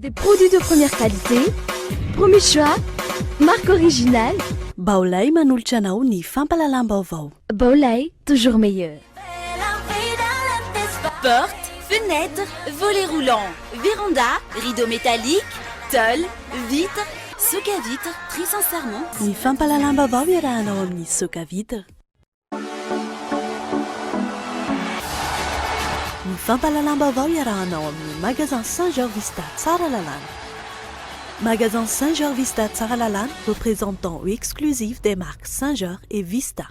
Des produits de première qualité, premier choix, marque originale. Baolai manolotra anao ny fampahalalam-baovao. Baolai, toujours meilleur. Porte, fenêtre, volet roulant, véranda, rideau métallique, tôle, vitre, soca vitre, très sincèrement. Ny fampahalalam-baovao iarahanao amin'ny Soca Vitre. Ny fampahalalam-baovao iarahanao amin'ny Magasin Saint Georges Vista Tsaralalàna. Magasin Saint Georges Vista Tsaralalàna, représentant exclusif des marques Saint Georges et Vista.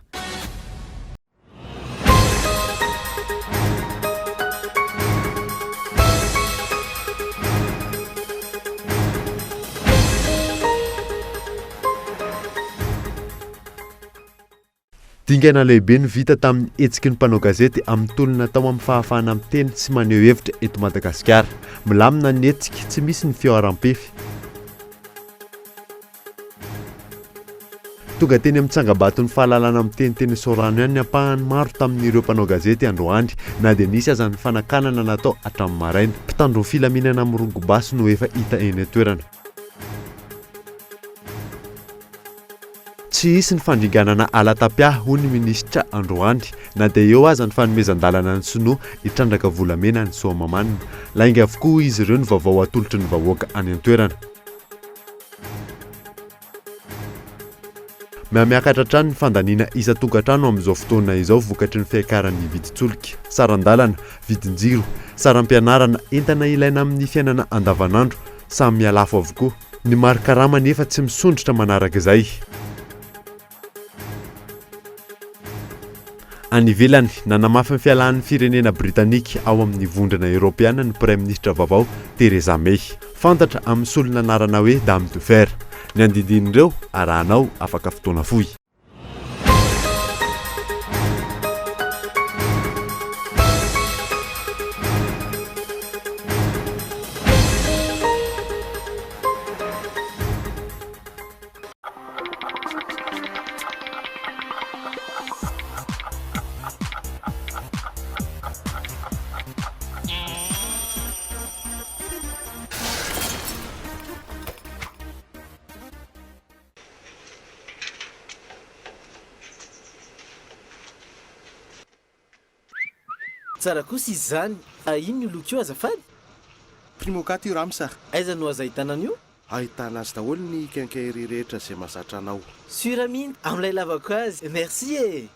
Dingana lehibe no vita tamin'ny hetsiky ny mpanao gazety amin'ny tolona atao amin'ny fahafahana miteny sy maneho hevitra eto Madagasikara. Milamina ny hetsika, tsy misy ny fihaoram-pefy. Tonga teny amin'ny tsangambaton'ny fahalalana miteny teny Soarano ihany ny ampahany maro tamin'ireo mpanao gazety androany, na dia nisy aza ny fanakanana natao hatramin'ny maraina. Mpitandro ny filaminana mirongo basy no efa hita eny an-toerana. Tsy hisy ny fandringanana ala tapia, hoy ny minisitra androany, na dia eo aza ny fanomezan-dalana ny sinoa hitrandraka volamena any Soamahamanina. Lainga avokoa, hoy izy ireo, ny vaovao atolotry ny vahoaka any an-toerana. Mihamiakatra hatrany ny fandaniana isan-tokantrano amin'izao fotoana izao vokatry ny fiakaran'ny vidin-tsolika, saran-dalana, vidin-jiro, saram-pianarana, entana ilaina amin'ny fiainana andavanandro, samy mihalafo avokoa. Ny mari-karama anefa tsy misondrotra manaraka izay. Any ivelany, nanamafy ny fialan'ny firenena Britanika ao amin'ny Vondrona Eoropeana ny Praiminisitra vaovao Theresa May. Fantatra amin'ny solon'anarana hoe Dame de Fer. Ny andindin'ireo, arahanao afaka fotoana fohy. Tsara kosa izy izany. Ah, inona io loko io azafady? Primocat io rams a! Aiza no azo ahitana an'io? Ahitana azy daholo ny quincaillerie rehetra izay mahazatra anao. Sur mihitsy amin'ilay lavako azy. Merci e!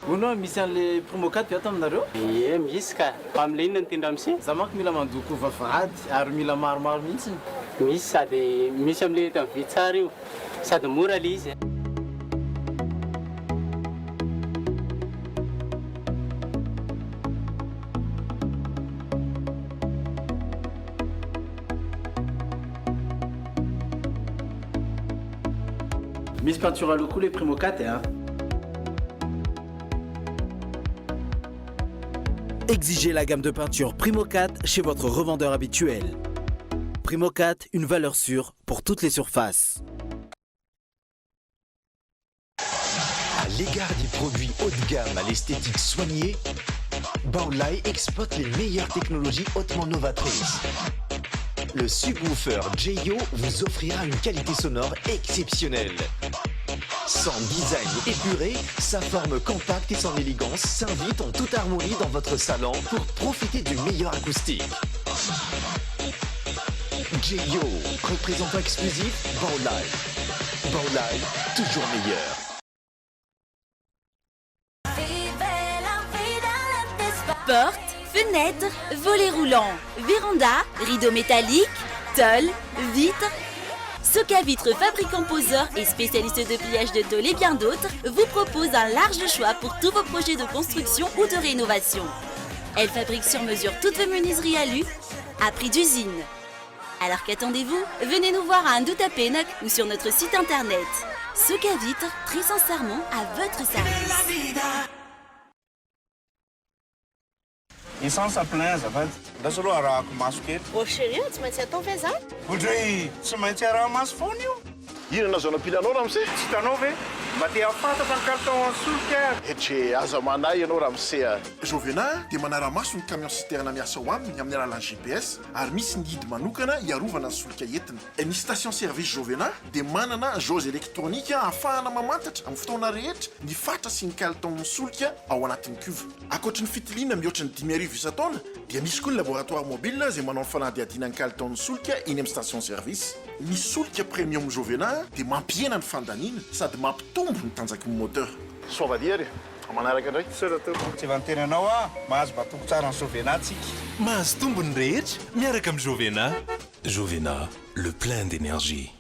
Hono hoa misy an'le Primocat ve ato aminareo? Ie misy ka! Fa amin'le inona no tian ramose? Za manko mila mandoko vavahady ary mila maromaro mihitsiny. Misy sady misy amin'le eto amin'ny vy tsara io sady mora le izy. Misy peinture à l'eau koa le Primocat a. Exigez la gamme de peinture Primocat chez votre revendeur habituel. Primocat, une valeur sûre pour toutes les surfaces. À l'égard des produits haut de gamme à l'esthétique soignée, Baolai exploite les meilleures technologies hautement novatrices. Le subwoofer Jeyo vous offrira une qualité sonore exceptionnelle. Son design épuré, sa forme compacte et son élégance s'invitent en toute harmonie dans votre salon pour profiter du meilleur acoustique. Jeyo, représentant exclusif Baolai. Baolai, toujours meilleur. Porte, fenêtre, volet roulant, véranda, rideau métallique, tôle, vitre. Soca Vitre, fabricant poseur et spécialiste de pliage de tôle et bien d'autres, vous propose un large choix pour tous vos projets de construction ou de rénovation. Elle fabrique sur mesure toutes vos menuiseries alu à prix d'usine. Alors qu'attendez-vous Venez nous voir à Andohatapenaka ou sur notre site internet. Soca Vitre, très sincèrement à votre service. Essence plein azafady. Lasa aloha arahako maso kely. Oh chérie a, tsy maintsy atao ve zany? Oudray! Tsy maintsy araha-maso foana io. Inona no azo anampiana anao ramose? Tsy hitanao ve? Mba te hahafantatra ny kalitaon'ny solika aho. Heche, aza manahy ianao ramose a! Jovena dia manara-maso ny camion citerne miasa ao aminy amin'ny alalan'ny GPS ary misy ny hidy manokana hiarovana ny solika entina. Ny station service Jovena dia manana jauge électronique ahafahana mamantatra amin'ny fotoana rehetra ny fatra sy ny kalitaon'ny solika ao anatin'ny cuve. Ankoatry ny fitiliana mihoatra ny 5000 isan-taona dia misy koa ny laboratoire mobile izay manao ny fanadihadiana ny kalitaon'ny solika eny amin'ny station service. Ny solika premium Jovena dia mampihena ny fandaniana sady mampitombo ny tanjaky ny moteur. Soavadia ary e! Manaraka indray. Misaotra tompoko. Tsy efa niteny anao aho, mahazo matoky tsara ny Jovena tsika. Mahazo tombony ny rehetra miaraka amin'ny Jovena. Jovena, le plein d'énergie.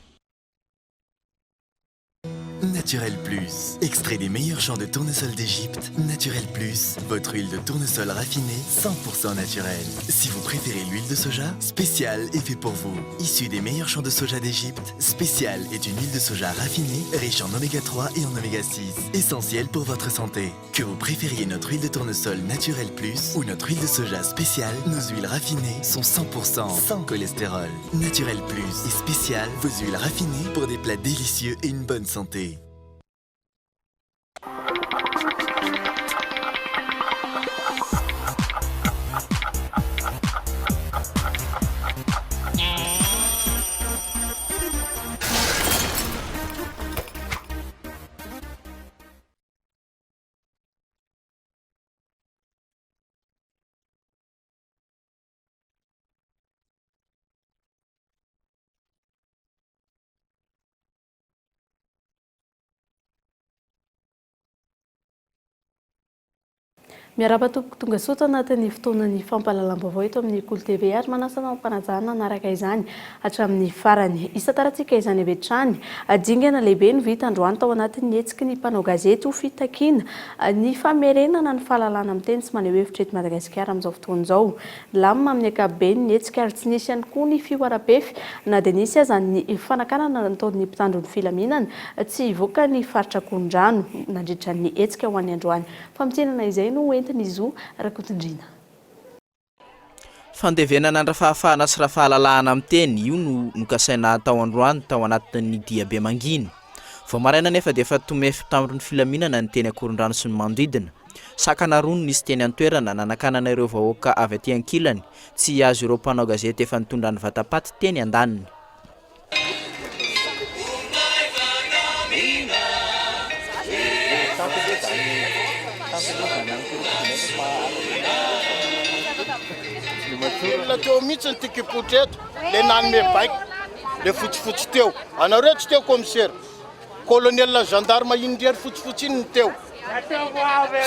Naturel Plus, extrait des meilleurs champs de tournesol d'Égypte. Naturel Plus, votre huile de tournesol raffinée 100% naturelle. Si vous préférez l'huile de soja, Spécial est fait pour vous. Issu des meilleurs champs de soja d'Égypte, Spécial est une huile de soja raffinée, riche en oméga 3 et en oméga 6, essentielle pour votre santé. Que vous préfériez notre huile de tournesol Naturel Plus ou notre huile de soja spéciale, nos huiles raffinées sont 100% sans cholestérol. Naturel Plus et spécial, vos huiles raffinées pour des plats délicieux et une bonne santé. Miarahaba tompoko tonga soa ato anatin'ny fotoanan'ny fampahalalam-baovao eto amin'ny Kolo TV ary manasa anao am-panajana hanaraka izany hatramin'ny farany. Hisantarantsika izany avy hatrany. Dingana lehibe no vita androany tao anatin'ny hetsiky ny mpanao gazety ho fitakiana ny famerenana ny fahalalahana miteny sy maneho hevitra eto Madagasikara amin'izao fotoana izao. Nilamina amin'ny ankapobeny ny hetsika ary tsy nisy ihany koa ny fihoaram-pefy na dia nisy aza ny fanakanana nataon'ny mpitandro ny filaminana tsy hivoaka ny faritra Ankorondrano nandritra ny hetsika ho an'ny androany. Famintinana izay no hoentin'i Zo Rakotondriana. Fandevenana an-dRafahafahana sy Rafahalalahana miteny, io no nokasaina hatao androany tao anatin'ny diabe mangina. Vao maraina anefa dia efa tomefy mpitandro ny filaminana ny teny Ankorondrano sy ny manodidina. Sakana roa no nisy teny an-toerana nanakanana ireo vahoaka avy aty ankilany tsy hihazo ireo mpanao gazety efa nitondra ny vatapaty teny andaniny. Olona teo mihitsy ny tikipoitra eto, le nanome baiko, le fotsifotsy teo. Anareo tsy teo commissaire. Colonel gendarme iny irery fotsifotsy iny no teo.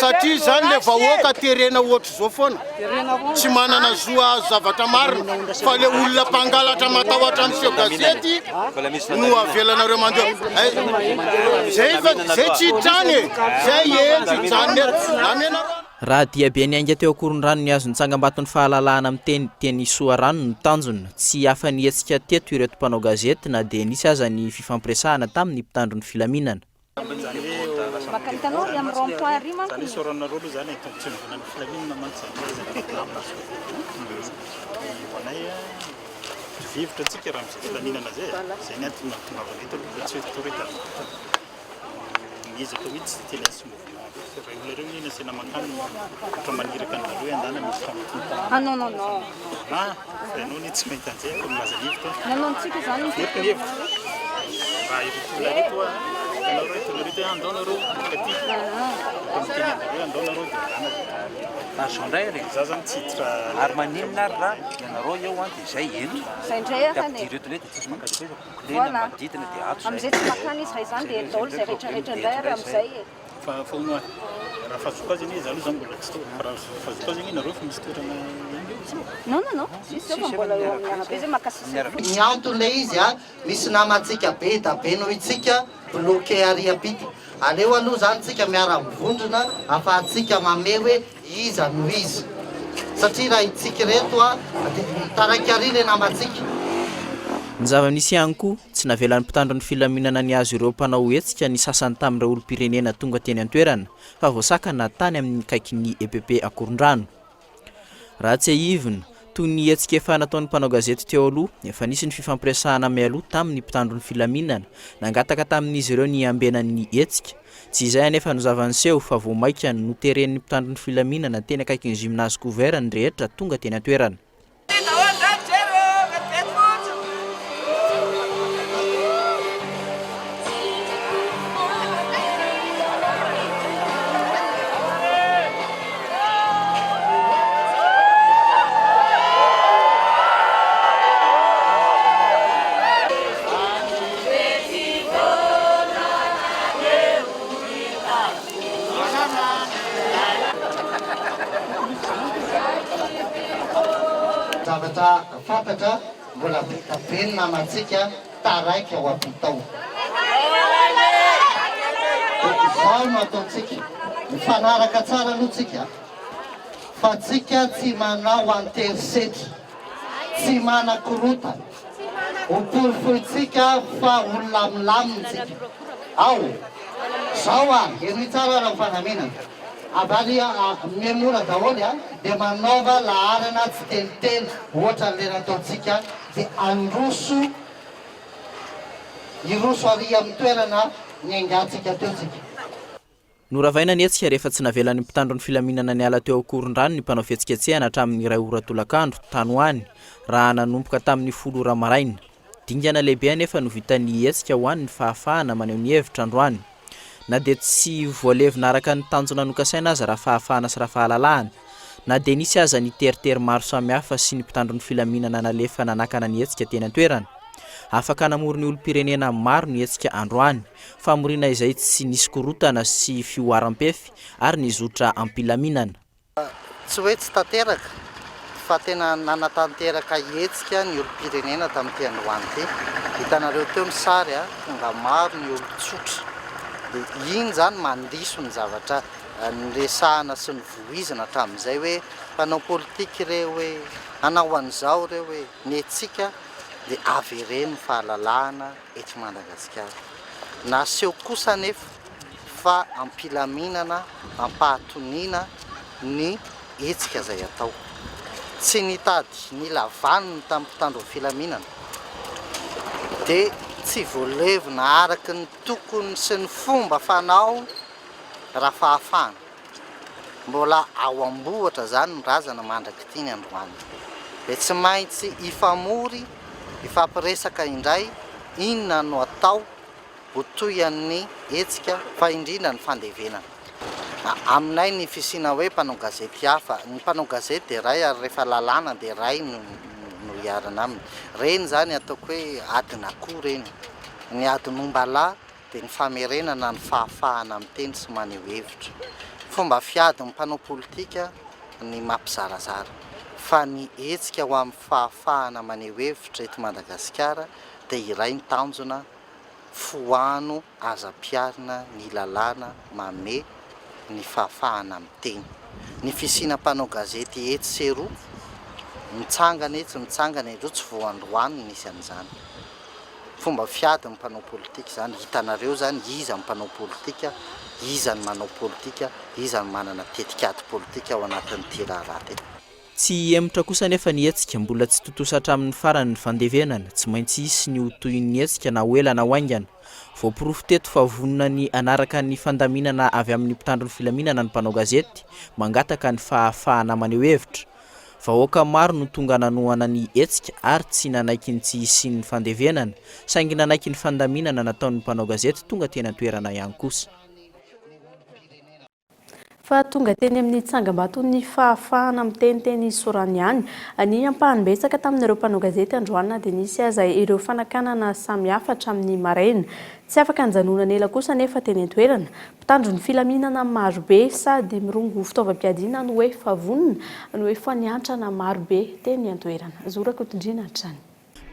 Satria izany le vahoaka terena ohatr'izao foana. Tsy manana zo hahazo zavatra marina fa le olona mpangalatra matahotra miseho gazety no avelanareo mandeha. Zay fa zay tsy hitrany e. Zay eto hijanona eto. Amenareo. Raha diabe niainga teo Ankorondrano nihazo ny tsangambaton'ny fahalalahana miteny teny Soarano no tanjona, tsy afa-nihetsika teto ireto mpanao gazety na dia nisy aza ny fifampiresahana tamin'ny mpitandro ny filaminana. Fa fa hono raha fahazoako azy anie, za aloha zany mbola tsy tao, fa raha fahazoako azy anie nareo efa misy toerana ihany eo izy io. Non non non, tsisy zao fa mbola eo amin'ny arabe zay maka sisiny. Ny anton'ilay izy a, misy namantsika be da be noho itsika bloqué ary ampita. Aleo aloha zany tsika miara mivondrona afahantsika mamehy hoe iza no iza. Satria raha itsika ireto a, dia taraiky ary ilay namantsika. Ny zava-nisy ihany koa, tsy navelan'ny mpitandro ny filaminana nihazo ireo mpanao hetsika ny sasany tamin'ireo olom-pirenena tonga teny an-toerana fa voasakana tany amin'ny akaikin'ny EPP Ankorondrano. Raha tsiahivina, Toy ny hetsika efa nataon'ny mpanao gazety teo aloha, efa nisy ny fifampiresahana mialoha tamin'ny mpitandro ny filaminana, nangataka tamin'izy ireo ny hiambenany ny hetsika. Tsy izay anefa no zava-niseho fa vao mainka noteren'ny mpitandro ny filaminana teny akaikin'ny gymnase couvert ny rehetra tonga teny an-toerana. Zavatra fantatra, mbola be dia be ny namantsika taraiky ao ampita ao. Dia izao no ataontsika, mifanaraka tsara aloha tsika fa tsika tsy manao an-terisetra, tsy manakorotana, ho porofointsika fa olona milamina tsika. Ao, zao a, henoy tsara raha mifandaminana. Avy any Miemora daholo a, dia manaova laharana tsitelotelo ohatran'ilay nataontsika dia androso Hiroso ary amin'ny toerana niaingantsika teo tsika. Noravaina ny hetsika rehefa tsy navelan'ny mpitandro ny filaminana niala teo Ankorondrano ny mpanao fihetsiketsehana hatramin'ny iray ora tolakandro tany ho any, raha nanomboka tamin'ny folo ora maraina. Dingana lehibe anefa no vitan'ny hetsika ho an'ny fahafahana maneho ny hevitra androany. Na dia tsy voalevina araka ny tanjona nokasaina aza Rafahafahana sy Rafahalalahana, na dia nisy aza ny teritery maro samihafa sy ny mpitandro ny filaminana nalefa nanakana ny hetsika teny an-toerana. Afaka namory ny olom-pirenena maro ny hetsika androany, famoriana izay tsy nisy korontana sy fihoaram-pefy ary nizotra am-pilaminana. Tsy hoe tsy tanteraka fa tena nanatanteraka hetsika ny olom-pirenena tamin'ity androany ity. Hitanareo teo ny sary a, tonga maro ny olon-tsotra. Dia iny izany mandiso ny zavatra niresahana sy novoizina hatramin'izay hoe mpanao politika ireo hoe, hanao an'izao ireo hoe. Ny hetsika dia avereno ny fahalalahana eto Madagasikara. Naseho kosa anefa fa am-pilaminana, am-pahatoniana ny hetsika izay atao. Tsy nitady nila vaniny tamin'ny mpitandro ny filaminana dia tsy voalevina araka ny tokony sy ny fomba fanao Rafahafahana. Mbola ao am-bohitra izany ny razana mandrak'ity ny androany. Dia tsy maintsy hifamory, hifampiresaka indray inona no atao ho tohian'ny hetsika fa indrindra ny fandevenana. Aminay ny fisiana hoe mpanao gazety hafa, ny mpanao gazety dia iray ary rehefa lalàna dia iray no no iharana aminy. Ireny izany ataoko hoe adin'akoho ireny. Ny adin'ombalahy dia ny famerenana ny fahafahana miteny sy maneho hevitra. Fomba fiadin'ny mpanao politika ny mampizarazara fa ny hetsika ho amin'ny fahafahana maneho hevitra eto Madagasikara dia iray ny tanjona, foano aza ampiharina ny lalàna mamehy ny fahafahana miteny. Ny fisiana mpanao gazety etsy sy eroa, mitsangana etsy mitsangana eroa, tsy vao androany no nisy an'izany. Fomba fiady ny mpanao politika izany, hitanareo izany iza ny mpanao politika, iza ny manao politika, iza no manana tetikady politika ao anatin'ity raharaha ity. Tsy hihemotra kosa anefa ny hetsika, mbola tsy tontosa hatramin'ny farany ny fandevenana, tsy maintsy hisy ny ho tohin'ny hetsika na ho ela na ho haingana. Voaporofo teto fa vonona ny hanaraka ny fandaminana avy amin'ny mpitandro ny filaminana ny mpanao gazety, mangataka ny fahafahana maneho hevitra. Vahoaka maro no tonga nanohana ny hetsika ary tsy nanaiky ny tsy hisian'ny fandevenana, saingy nanaiky ny fandaminana nataon'ny mpanao gazety tonga teny an-toerana ihany kosa. Fa tonga teny amin'ny tsangambaton'ny fahafahana miteny teny Isorana ihany ny ampahany betsaka tamin'ireo mpanao gazety androany na dia nisy aza ireo fanakanana samihafa hatramin'ny maraina. Tsy afaka nijanonana ela kosa anefa teny an-toerana. Mpitandro ny filaminana marobe sady mirongo fitaovam-piadiana no efa vonona no efa niantrana marobe teny an-toerana. Zo Rakotondriana hatrany.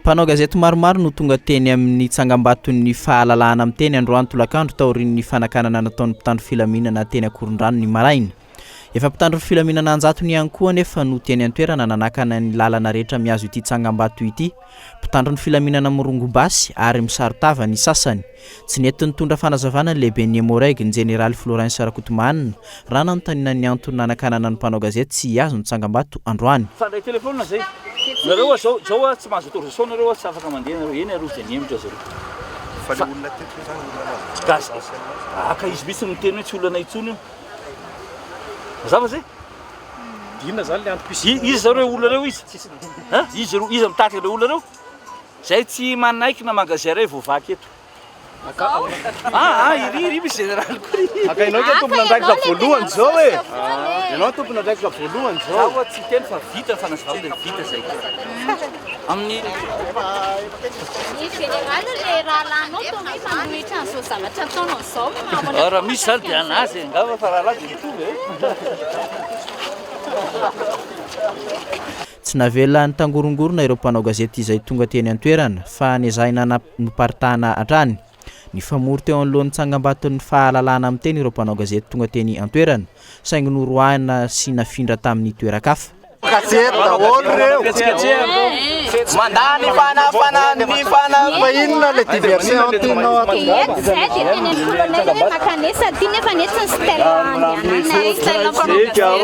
Mpanao gazety maromaro no tonga teny amin'ny tsangambaton'ny fahalalahana miteny androany tolakandro taorian'ny fanakanana nataon'ny mpitandro filaminana teny Ankorondrano ny maraina. Efa mpitandro ny filaminana an-jatony ihany koa anefa no teny an-toerana nanakana ny lalana rehetra mihazo ity tsangambato ity. Mpitandro ny filaminana mirongo basy ary misaron-tava ny sasany. Tsy nety nitondra fanazavana ny lehiben'ny Emmo-Reg, ny jeneraly Florens Rakotomanana, raha nanontaniana ny antony nanakanana ny mpanao gazety tsy hihazo ny tsangambato androany. Fandray telephone zay. Nareo a zao zao a tsy mahazo autorisation nareo a tsy afaka mandeha nareo eny aroa dia nihemotra zareo. Fa le olona teto ve zany olona nahazo Gasy. Aka izy mihitsy no niteny hoe tsy olana intsony io. Mazava zay? Inona zany le antom-pisiana? Iza zareo olona reo iza? Ha? Iza ireo iza mitarika ireo olona reo? Zay tsy manaiky na magasin ray voavaky eto. Ah ah iry iry misy général koa ry. Aka ianao ke tompon'andraikitra voalohany zao e. Ianao tompon'andraikitra voalohany zao. Zaho tsy hiteny fa vita ny fanazavana dia vita zay. Amin'ny Ny général le rahalahinao toa hoe manohitra an'izao zavatra ataonao izao. Ah, raha misy zany dia anazy e, angamba fa rahalahy dia mitovy e. Tsy navela nitangorongorona ireo mpanao gazety izay tonga teny an-toerana fa nezahina noparitahana hatrany. Nifamory teo anoloan'ny tsangambaton'ny fahalalahana miteny ireo mpanao gazety tonga teny an-toerana saingy noroahina sy nafindra tamin'ny toeran-kafa. Gazety daholo reo. Mandà ny fanafana ny fana fa inona le diversion tianao Eto zay dia tenen'ny colonel hoe makanesa aty nefa ny eto ny stèle andehananay. Stèle mpanao gazety.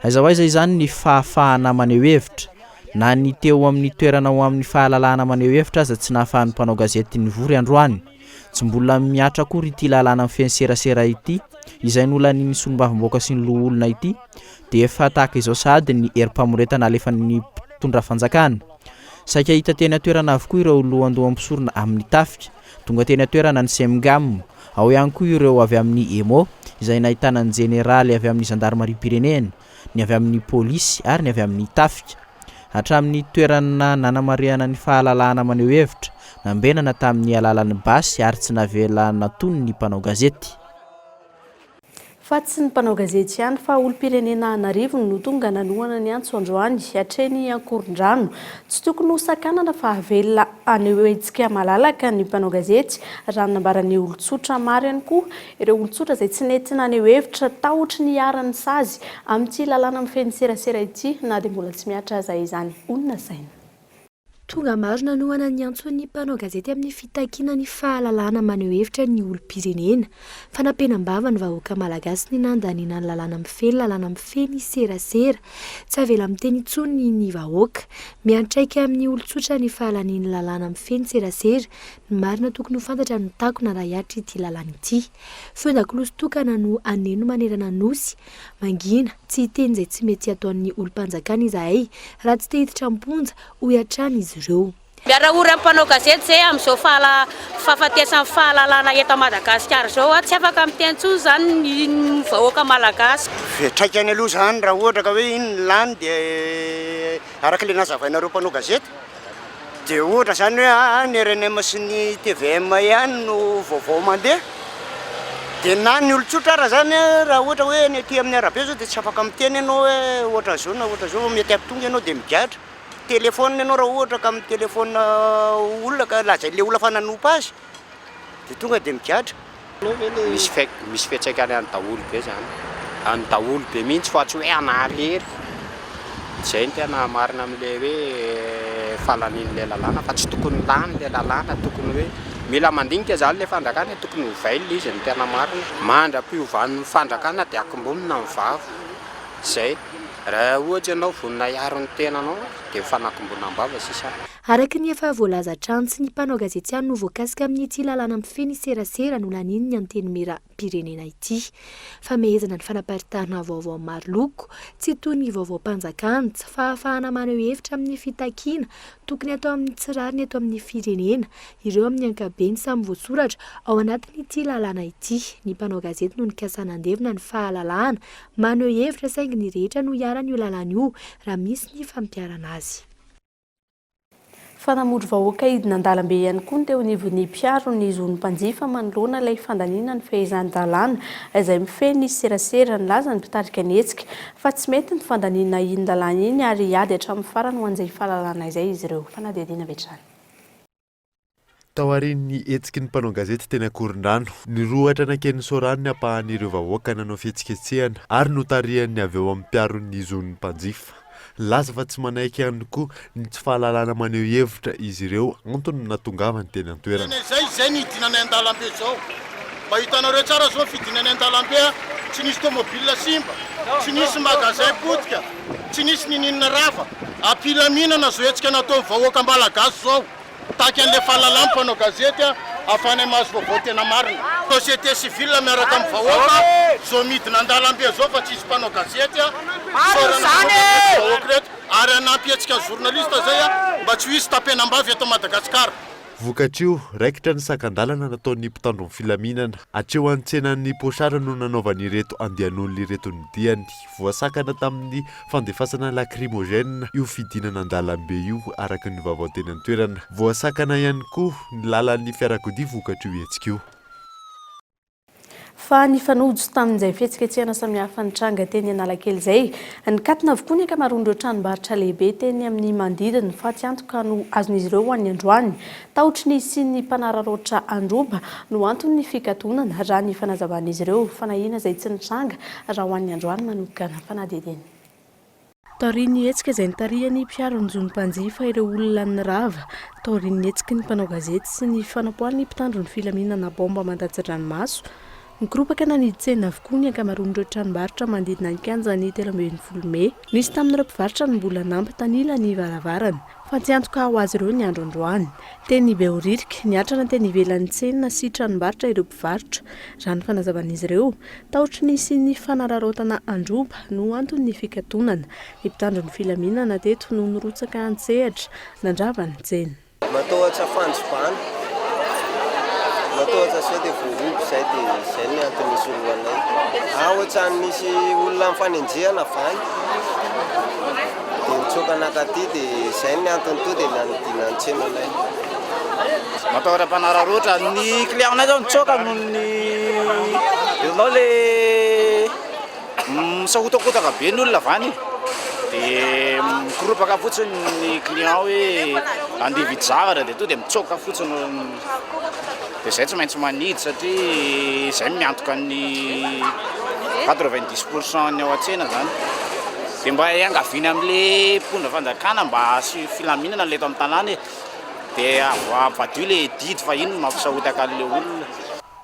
Aiza ho aiza izany ny fahafahana maneho hevitra? Na ny teo amin'ny toerana ho amin'ny fahalalahana maneho hevitra aza tsy nahafahan'ny mpanao gazety nivory androany. Tsy mbola mihatra akory ity lalàna mifehy ny serasera ity, izay nolanian'ny solombavambahoaka sy ny loholona ity, dia efa tahaka izao sahady ny herim-pamoretana alefan'ny mpitondra fanjakana. Saika hita teny an-toerana avokoa ireo lohandoham-pisorona amin'ny tafika. Tonga teny an-toerana ny Cemgam. Ao ihany koa ireo avy amin'ny Emmo, izay nahitana ny jeneraly avy amin'ny zandarimariam-pirenena, ny avy amin'ny polisy ary ny avy amin'ny tafika. Hatramin'ny toerana nanamarihana ny fahalalahana maneho hevitra, nambenana tamin'ny alalan'ny basy ary tsy navela natony ny mpanao gazety. Fa tsy ny mpanao gazety ihany fa olom-pirenena an'arivony no tonga nanohana ny antso androany hatreny Ankorondrano. Tsy tokony ho sakanana fa havelona haneho hetsika malalaka ny mpanao gazety, raha ny nambaran'ny olon-tsotra maro ihany koa. Ireo olon-tsotra izay tsy nety naneho hevitra tahotry ny hiharan'ny sazy amin'ity lalàna mifehy ny serasera ity na dia mbola tsy mihatra aza izany. Honina saina. Tonga maro nanohana ny antson'ny mpanao gazety amin'ny fitakiana ny fahalalahana maneho hevitra ny olom-pirenena. Fanampenam-bava ny vahoaka malagasy ny nandaniana ny lalàna mifehy ny lalàna mifehy ny serasera. Tsy avela miteny intsony ny vahoaka. Miantraika amin'ny olon-tsotra ny fahalanian'ny lalàna mifehy ny serasera. Ny marina tokony ho fantatra no takona raha hihatra ity lalàna ity. Feon-dakolosy tokana no haneno manerana ny Nosy. Mangina, tsy hiteny izay tsy mety ataon'ny olom-panjakana izahay raha tsy te hiditra am-ponja, hoy hatrany izy ireo. Miara-ory amin'ny mpanao gazety izay amin'izao fahafatesan'ny fahalalana eto Madagasikara izao. Tsy afaka miteny intsony izany ny vahoaka malagasy. Fiantraikany aloha izany raha ohatra ka hoe iny ny lany dia araka ilay nazavainareo mpanao gazety dia ohatra izany hoe aa ny rnm sy ny tvm ihany no vaovao mandeha dia na ny olon-tsotra ara izany raha ohatra hoe ny aty amin'ny arabe izao dia tsy afaka miteny ianao hoe ohatran'izao na ohatran'izao fa mety hampitongy ianao dia migadra. Téléphone ianao raha ohatra ka mi-téléphone olona ka lazain'ilay olona fa nanompa azy dia tonga dia migadra. Misy fiai- misy fiantraikany any daholo be zany, any daholo be mihitsy fa tsy hoe anà irery, zay no tena marina am'le hoe fahalanian'le lalàna fa tsy tokony lany le lalàna, tokony hoe mila mandinika zany le fanjakana e, tokony hovaina le izy no tena marina, mandra-piovan'ny fanjakana de akombonina ny vava, zay, raha ohatra ianao vonona hiaro ny tenanao de fanakombonam-bava sisa. Araka ny efa voalaza hatrany, tsy ny mpanao gazety ihany no voakasika amin'ity lalàna mifehy ny serasera nolanian'ny Antenimierampirenena ity. Famehezana ny fanaparitahana vaovao maro loko, tsy toy ny vaovaom-panjakana, tsy fahafahana maneho hevitra amin'ny fitakiana tokony hatao amin'ny tsy rariny eto amin'ny firenena, ireo amin'ny ankapobeny samy voasoratra ao anatin'ity lalàna ity. Ny mpanao gazety no nikasa nandevona ny fahalalahana maneho hevitra saingy ny rehetra no iharan'io lalàna io raha misy ny fampiharana azy. Fa namory vahoaka hidina an-dalambe ihany koa ny teo anivon'ny mpiaro ny zon'ny mpanjifa manoloana ilay fandaniana ny fehezan-dalàna izay mifehy ny serasera. Nilaza ny mpitarika ny hetsika fa tsy mety ny fandaniana iny lalàna iny ary hiady hatramin'ny farany ho an'izay fahalalana izay izy ireo. Fanadihadiana avy hatrany. Taorian'ny hetsiky ny mpanao gazety teny Ankorondrano, nirohotra nankeny Soarano ny ampahan'ireo vahoaka nanao fihetsiketsehana ary notarihan'ny avy ao amin'ny mpiaro ny zon'ny mpanjifa. Nilaza fa tsy manaiky ihany koa ny tsy fahalalana maneho hevitra izy ireo, antony nahatongavany teny an-toerana. Tena izay izay ny hidinanay an-dalambe izao. Mba hitanareo tsara izao ny fidinanay an-dalambe a! Tsy nisy tomobile simba, tsy nisy magasin potika, tsy nisy niniana rava. Am-pilaminana izao hetsika nataon'ny vahoaka Malagasy izao. Mitaky an'ilay fahalalana mpanao gazety ahafahanay mahazo vaovao tena marina. Société civile miaraka amin'ny vahoaka zao midina an-dalambe zao fa tsisy mpanao gazety isaorana mpanao gazety vahoaka ireto ary hanampy hetsika ny journaliste zay mba tsy ho hisy tapenam-bavy eto Madagascar. Vokatr'io, raikitra ny sakan-dalana nataon'ny mpitandro ny filaminana. Hatreo an-tsenan'ny Pochard no nanaovan'ireto andian'olona ireto ny diany. Voasakana tamin'ny fandefasana lacrymogène io fidinana an-dalambe io, araka ny vaovao teny an-toerana. Voasakana ihany koa ny lalan'ny fiarakodia vokatr'io hetsika io. Fa nifanojo tamin'izay fihetsiketsehana samihafa nitranga teny Analakely izay, nikatona avokoa ny ankamaroan'ireo tranombarotra lehibe teny amin'ny manodidina. Fatiantoka no azon'izy ireo ho an'ny androany. Tahotry ny hisian'ny mpanararaotra handroba no anton'ny fikatonana, raha ny fanazavan'izy ireo. Fanahiana izay tsy nitranga raha ho an'ny androany manokana. Fanadihadiana. Taorian'ny hetsika izay nitarihan'ny mpiaro ny zon'ny mpanjifa ireo olona nirava taorian'ny hetsiky ny mpanao gazety sy ny fanapoahan'ny mpitandro ny filaminana baomba mandatsa-dranomaso, nikoropaka nanidy tsena avokoa ny ankamaroan'ireo tranombarotra manodidina ny kianjan'ny 13 mey. Nisy tamin'ireo mpivarotra no mbola nampitanila ny varavarana. Fantiantoka ho azy ireo ny andro androany. Teny Behoririka, niatrana teny ivelan'ny tsena sy tranombarotra ireo mpivarotra, raha ny fanazavan'izy ireo. Tahotry ny hisian'ny fanararaotana handroba no anton'ny fikatonana. Ny mpitandro ny filaminana teto no nirotsaka an-tsehatra nandrava ny tsena. Matahotra fandrobana, matahotra sao dia voaroba izay dia izay ny antony nisorohanay. Ah ohatran'ny nisy olona nifanenjehana avy any dia nitsoaka nankaty dia izay ny antony tonga dia nanidina ny tsenanay. Matahotra mpanararaotra, ny client-nay zao nitsoaka noho ny hitanao le misahotakotaka be ny olona avy any dia mikoropaka fotsiny ny client hoe andeha hividy zavatra dia tonga dia mitsoaka fotsiny dia izay tsy maintsy manidy satria izay no miantoka ny 90 pour cent ny ao an-tsena zany. Dia mba iangaviana amin'ilay mpitondra fanjakana mba asio filaminana ilay eto amin'ny tanàna e. Dia avadio ilay didy fa iny no mampisahotaka an'ilay olona.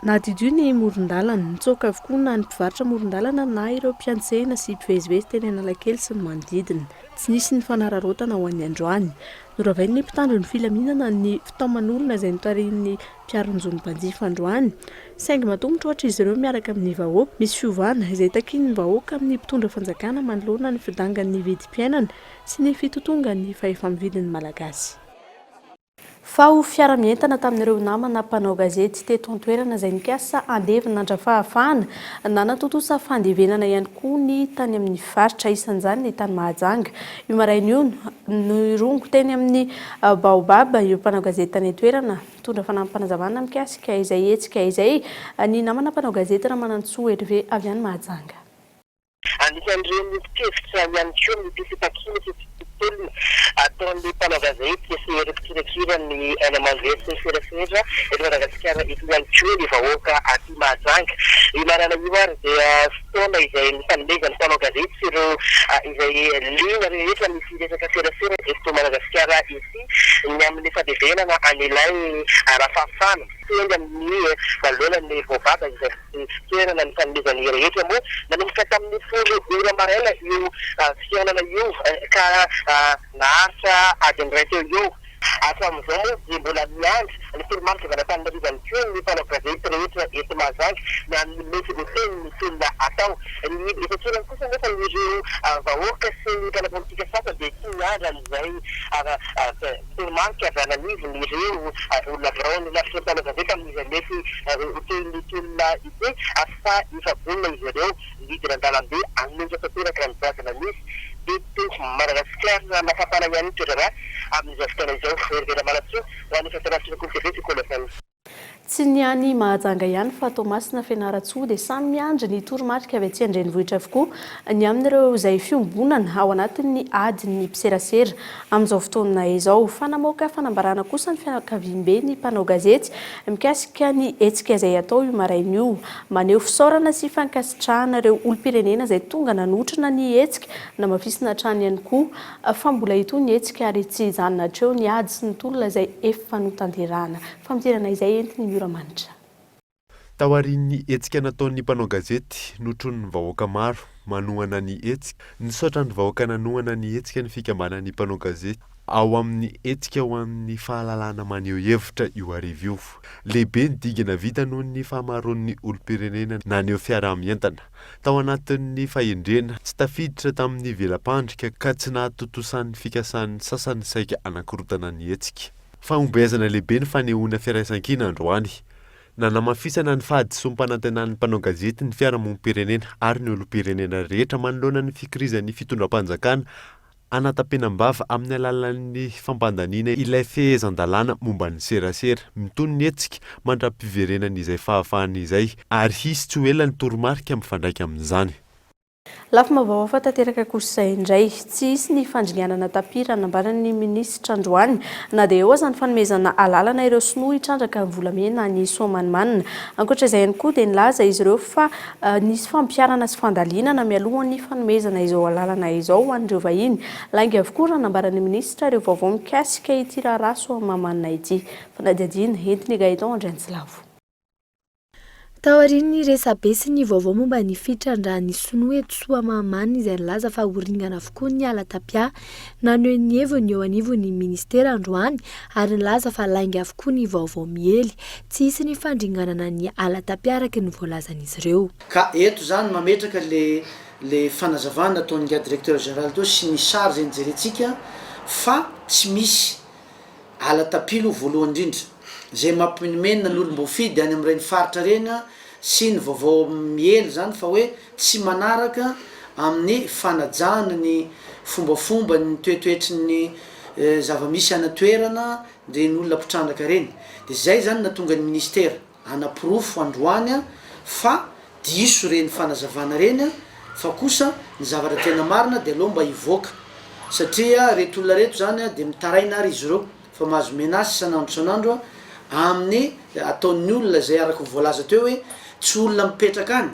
Nadidio ny moron-dalana. Nitsoaka avokoa na ny mpivarotra amoron-dalana na ireo mpiantsena sy mpivezivezy teny Analakely sy ny manodidina. Tsy nisy ny fanararaotana ho an'ny androany. Noravain'ny mpitandro ny filaminana ny fitaoman'olona izay notarihin'ny mpiaro ny zon'ny mpanjifa androany. Saingy matoa mitroatra izy ireo miaraka amin'ny vahoaka. Misy fiovana izay takian'ny vahoaka amin'ny mpitondra fanjakana manoloana ny fidangan'ny vidim-piainana sy ny fitotongan'ny fahefa-mividin'ny Malagasy. Fa ho fiara-mientana tamin'ireo namana mpanao gazety teto an-toerana izay nikasa handevina an-dRafahafahana, nanatontosa fandevenana ihany koa ny tany amin'ny faritra, isan'izany ny tany Mahajanga. Io maraina io, nirongo teny amin'ny Baobab ireo mpanao gazety tany an-toerana, nitondra fanampim-panazavana mikasika izay hetsika izay ny namana mpanao gazety Ramanantsoa Hervé avy any Mahajanga. Anisan'ireo miombon-kevitra ihany koa ny fitakiana sy tolona ataon'ny mpanao gazety sy ireo mpikirakira ny haino aman-jery sy ny serasera eto Madagasikara eto ihany koa ny vahoaka aty Mahajanga. Io maraina io ary dia fotoana izay nifanomezan'ny mpanao gazety sy ireo izay liana rehetra amin'ny resaka serasera eto Madagasikara ity ny amin'ny fandevenana an'ilay Rafahafana teny amin'ny manoloana ny Voababa izay Toerana nifanomezan'ny rehetra moa nanomboka tamin'ny folo ora maraina io fihaonana io ka naharitra adiny iray teo eo. Hatramin'izao moa dia mbola miandry ny toromarika avy any Antananarivo ihany koa ny mpanao gazety rehetra eto Mahajanga ny amin'ny mety ho tenin'ny tolona atao. Ny eto an-toerana kosa anefa ireo vahoaka sy ny mpanao politika sasany dia tsy miandry an'izay Toromarika avy any anivon'ireo olona biraon'ny lafitry ny mpanao gazety amin'izay mety ho tohin'ny tolona ity fa efa vonona izy ireo nidina an-dalambe hanohitra tanteraka ny jadona misy eto Madagasikara. Nafapana ihany ny toe-draharaha amin'izao fotoana izao. Hervé Ramanantsoa ho an'ny Fahitalavitra Kolo TV sy Kolo FM. Tsy ny any Mahajanga ihany fa Toamasina, Fianarantsoa dia samy miandry ny toromarika avy aty an-drenivohitra avokoa ny amin'ireo izay fiombonana ao anatin'ny adin'ny mpiserasera amin'izao fotoana izao. Fa namoaka fanambarana kosa ny fianakaviamben'ny mpanao gazety mikasika ny hetsika izay hatao io maraina io. Maneho fisaorana sy fankasitrahana ireo olom-pirenena izay tonga nanotrona ny hetsika. Namafisina hatrany ihany koa fa mbola hitohy ny hetsika ary tsy hijanona hatreo ny ady sy ny tolona izay efa notanterahana. Famintinana izay entin'i Miora Manitra. Taorian'ny hetsika nataon'ny mpanao gazety notronin'ny vahoaka maro manohana ny hetsika, nisaotra ny vahoaka nanohana ny hetsika ny fikambanan'ny mpanao gazety ao amin'ny hetsika ho an'ny fahalalahana maneho hevitra io hariva io. Lehibe ny dingana vita noho ny fahamaroan'ny olom-pirenena naneho fiaraha-mientana. Tao anatin'ny fahendrena, tsy tafiditra tamin'ny vela-pandrika ka tsy nahatontosan'ny fikasan'ny sasany saika hanakorontana ny hetsika. Fahombiazana lehibe ny fanehoana firaisankina androany. Nanamafisana ny fahadisoam-panantenan'ny mpanao gazety ny fiarahamonim-pirenena ary ny olom-pirenena rehetra manoloana ny fikirizan'ny fitondram-panjakana hanatapenam-bava amin'ny alalan'ny fampandaniana ilay fehezan-dalàna momba ny serasera. Mitohy ny hetsika mandra-piverenan'izay fahafahana izay ary hisy tsy ho ela ny toromarika mifandraika amin'izany. Lafim-baovao hafa tanteraka kosa indray. Tsy hisy ny fandringanana tapis raha nambaran'ny minisitra androany na dia eo aza ny fanomezana alalana ireo sinoa hitrandraka ny volamena any Soamanimanina. Ankoatra izay ihany koa dia nilaza izy ireo fa nisy fampiharana sy fandalinana mialohan'ny fanomezana izao alalana izao ho an'ireo vahiny. Lainga avokoa raha nambaran'ny minisitra ireo vaovao mikasika ity raharaha Soamahamanina ity. Fanadihadiana entin'i Gaëtan Andriantsilavo. Taorian'ny resabe sy ny vaovao momba ny fitrandrahan'ny sinoa eto Soamahamanina izay nilaza fa ho ringana avokoa ny ala tapia, naneho ny heviny eo anivon'ny minisitera androany ary nilaza fa lainga avokoa ny vaovao miely. Tsy hisy ny fandringanana ny ala tapia araka ny voalazan'izy ireo. Ka eto izany mametraka le le fanazavana nataon'ingahy directeur général teo sy ny sary izay nijerentsika fa tsy misy Ala tapilo voalohany indrindra, izay mampimenomenona ny olom-boafidy any amin'ireny faritra ireny sy ny vaovao miely izany fa hoe tsy manaraka amin'ny fanajana ny fombafomba, ny toetoetry ny zava-misy any an-toerana ireny olona mpitrandraka ireny. Dia izay izany no nahatonga ny minisitera. Hanaporofo androany fa diso ireny fanazavana ireny fa kosa ny zavatra tena marina dia aleo mba hivoaka satria reto olona reto zany dia mitaraina ary izy ireo fa mahazo menace isan'andro isan'andro amin'ny ataon'ny olona izay araka ny voalaza teo hoe tsy olona mipetraka any